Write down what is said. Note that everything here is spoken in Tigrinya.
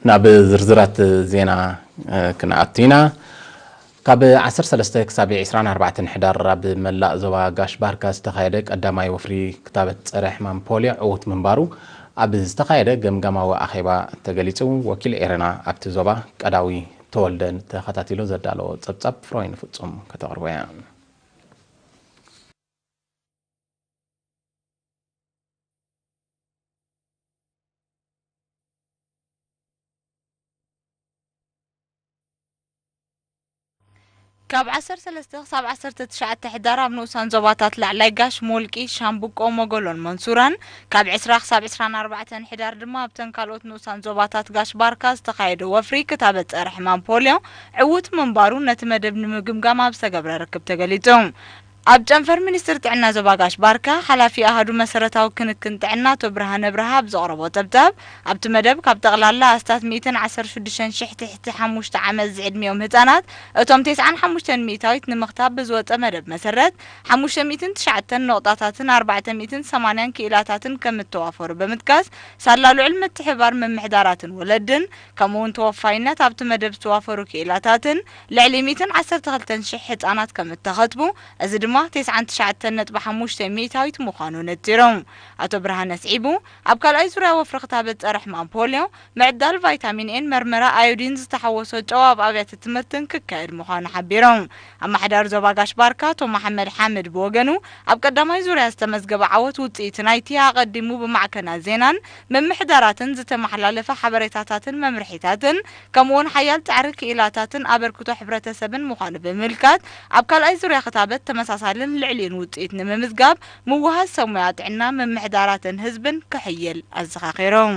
ናብ ዝርዝራት ዜና፣ እ፣ ክንኣቱ ኢና። ካብ ዓሰርተ ሰለስተ ክሳብ ዕስራን ኣርባዕተን ሕዳር ኣብ መላእ ዞባ ጋሽ ባርካ ዝተኻየደ ቀዳማይ ወፍሪ ክታበት ጸረ ሕማም ፖልዮ ዕዉት ምንባሩ ኣብ ዝተኻየደ ገምጋማዊ ኣኼባ ተገሊጹ። ወኪል ኤረና ኣብቲ ዞባ ቀዳዊ ተወልደ ተኸታቲሉ ዘዳለዎ ጸብጻብ ፍሮይን ፍጹም ከተቕርቦ እያ። ካብ ዓሰርተ ሰለስተ ክሳብ ዓሰርተ ትሽዓተ ሕዳር ኣብ ንኡሳን ዞባታት ላዕላይ ጋሽ፣ ሞልቂ፣ ሻምብቆ፣ ሞጎሎን መንሱራን፣ ካብ ዕስራ ክሳብ ዕስራን ኣርባዕተን ሕዳር ድማ ኣብተን ካልኦት ንኡሳን ዞባታት ጋሽ ባርካ ዝተኻየደ ወፍሪ ክታበት ጸረ ሕማም ፖልዮ ዕዉት ምንባሩ ነቲ መደብ ንምግምጋም ኣብ ዝተገብረ ርክብ ተገሊጹ። ኣብ ጨንፈር ሚኒስትር ጥዕና ዞባ ጋሽ ባርካ ሓላፊ ኣሃዱ መሰረታዊ ክንክን ጥዕና ኣቶ ብርሃነ ብርሃ ኣብ ዘቕረቦ ጸብጻብ፣ ኣብቲ መደብ ካብ ጠቕላላ ኣስታት ሚእትን ዓሰርተ ሽዱሽተን ሽሕ ትሕቲ ሓሙሽተ ዓመት ዝዕድሚኦም ህጻናት እቶም ተስዓን ሓሙሽተን ሚእታዊት ንምኽታብ ብዝወጸ መደብ መሰረት፣ ሓሙሽተ ሚእትን ትሽዓተን ነቑጣታትን ኣርባዕተ ሚእትን ሰማንያን ክኢላታትን ከም እተዋፈሩ ብምጥቃስ፣ ሳላ ልዑል ምትሕብባር ምምሕዳራትን ወለድን፣ ከምኡውን ተወፋይነት ኣብቲ መደብ ዝተዋፈሩ ክኢላታትን ልዕሊ ሚእትን ዓሰርተ ክልተን ሽሕ ህጻናት ከም እተኸትቡ፣ እዚ ድማ ተስዓን ትሽዓተን ነጥቢ ሓሙሽተ ሚእታዊት ምዃኑ ነጺሮም። ኣቶ ብርሃነ ስዒቡ፣ ኣብ ካልኣይ ዙርያ ወፍሪ ክታበት ጸረ ሕማም ፖልዮ፣ ምዕዳል ቫይታሚን ኤን መርመራ ኣዮዲን ዝተሓወሶ ጨው ኣብ ኣብያተ ትምህርትን ክካየድ ምዃኑ ሓቢሮም። ኣመሓዳሪ ዞባ ጋሽ ባርካ ኣቶ መሓመድ ሓምድ ብወገኑ፣ ኣብ ቀዳማይ ዙርያ ዝተመዝገበ ዓወት ውጽኢት ናይቲ ኣቐዲሙ ብማዕከናት ዜናን ምምሕዳራትን ዝተመሓላለፈ ሓበሬታታትን መምርሒታትን፣ ከምኡውን ሓያል ጻዕሪ ክኢላታትን ኣበርክቶ ሕብረተሰብን ምዃኑ ብምምልካት፣ ኣብ ካልኣይ ዙርያ ክታበት ተመሳሳልን ልዕሊኡን ውጽኢት ንምምዝጋብ ምውሃዝ ሰብ ሞያ ጥዕና፣ ምምሕዳራትን ህዝብን ክሕይል ኣዘኻኺሮም።